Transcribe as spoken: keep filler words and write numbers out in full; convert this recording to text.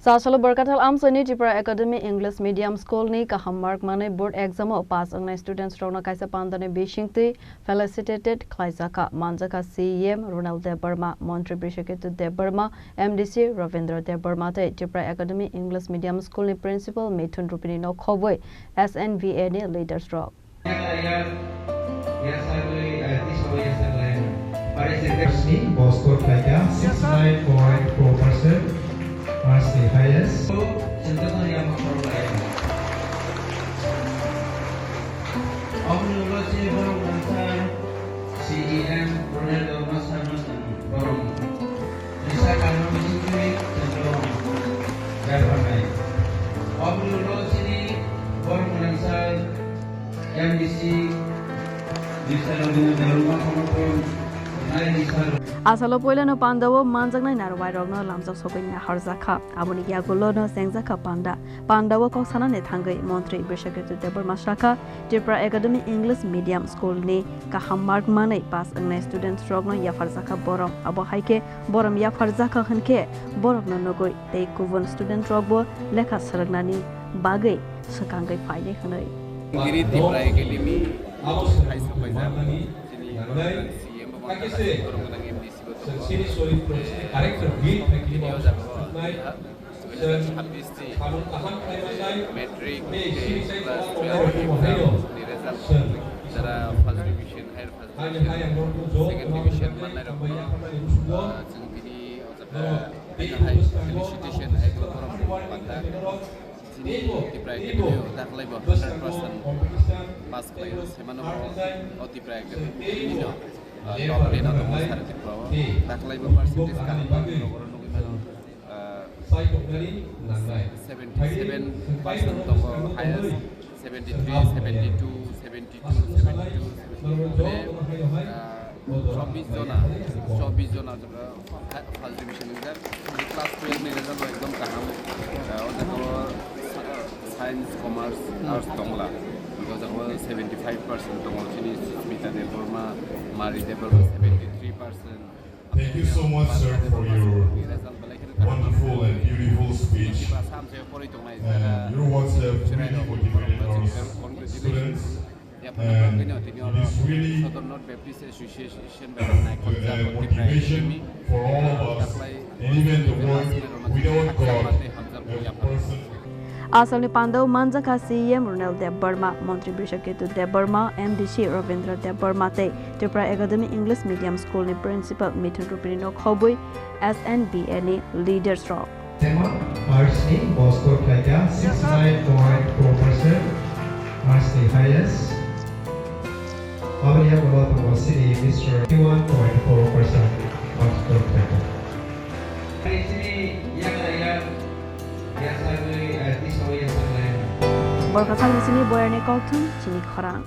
Chasalo Borkathal amchaini Tripura Academy English Medium School ni kaham mark manwi board exam o pass wngnai students rokno kaisa pandani bisingtwi felicitated khlaijakha, manjakha C E M Ronald Debbarma, Montri Brishaketu Debbarma, M D C Ravindra Debbarma tei Tripura Academy English Medium School ni principal Mithun Rupini no khobwi S N V A ni leaders rok. Ni bo score khlaikha sixty nine point four percent, marks ni highest. Aboni ulo chini borok rangchak C E M Ronald Debbarma sir no chwng borok risa karma bisingtwi chwng borok yapharnai. Aboni ulo chini borok rangchak M D C Mister Ravindra Debbarma kono nai risa. Asalo poilano pandao manjaknai narwai rokno lamjak sogwi naharjakha. Aboni yagulono chengjakha panda. Pandao kok sanani thangwi Montri Brishaketu Debbarma sakha, Tripura Academy English Medium School ni kaham mark manwi pass wngnai students rokno yapharjakha borok. Abo hai khe borom yapharjakha hwnkhe borokno nugwi tei kubun student rokbo lekha swrwngnani bagwi swkangwi phainai hwnwi. Giri Tripura Academy hai sapaijak chini C E M bo manjakha, borok gwnang M D C bo tongo. Chini sorit chini character build khai kini bo Matric, eight plus twelve exam ni result, jara first division, higher first division, second division mannai rok no, ah, chwng tini o jaga hai felicitation hai khe borok rok panda. Chini Tipra Academy o dakhwlai bo hundred percent pass khlai o, se mano bo o Tipra Academy ni no, ah, top ten o tongo sara Tripura o. Dakhwlai bo percentage kaham borok oro nugwi mano. Ah, seventy seven percent tongo highest, seventy three, seventy two, seventy two, seventy two, mane, ah, chobbish jona, chobbish jona jora first division wngjak. Class twelve ni result bo ekdom kaham. Ah, o jaga o science, commerce, arts tongla. O jaga o seventy five percent tongo chini Susmita Debbarma, Mari Debbarma seventy three percent. Thank you so much, sir, for your wonderful and beautiful speech. And your words have really motivated our students. And it is really, uh, motivation for all of us, and even the world without God, a person Asalni pandao manjakha C E M Ronald Debbarma, Montri Brishaketu Debbarma, M D C Ravindra Debbarma tei Tripura Academy English Medium School ni Principal Mithun Rupini no khobwi S N B A ni leaders rok. Tema, arts ni bo score khlaikha sixty nine point four percent, arts ni highest. Aboni yagulo tongo chini Mister fifty one point four percent, bo score khlaikha. Borkathal ni simi boyarni kokthum chini khorang.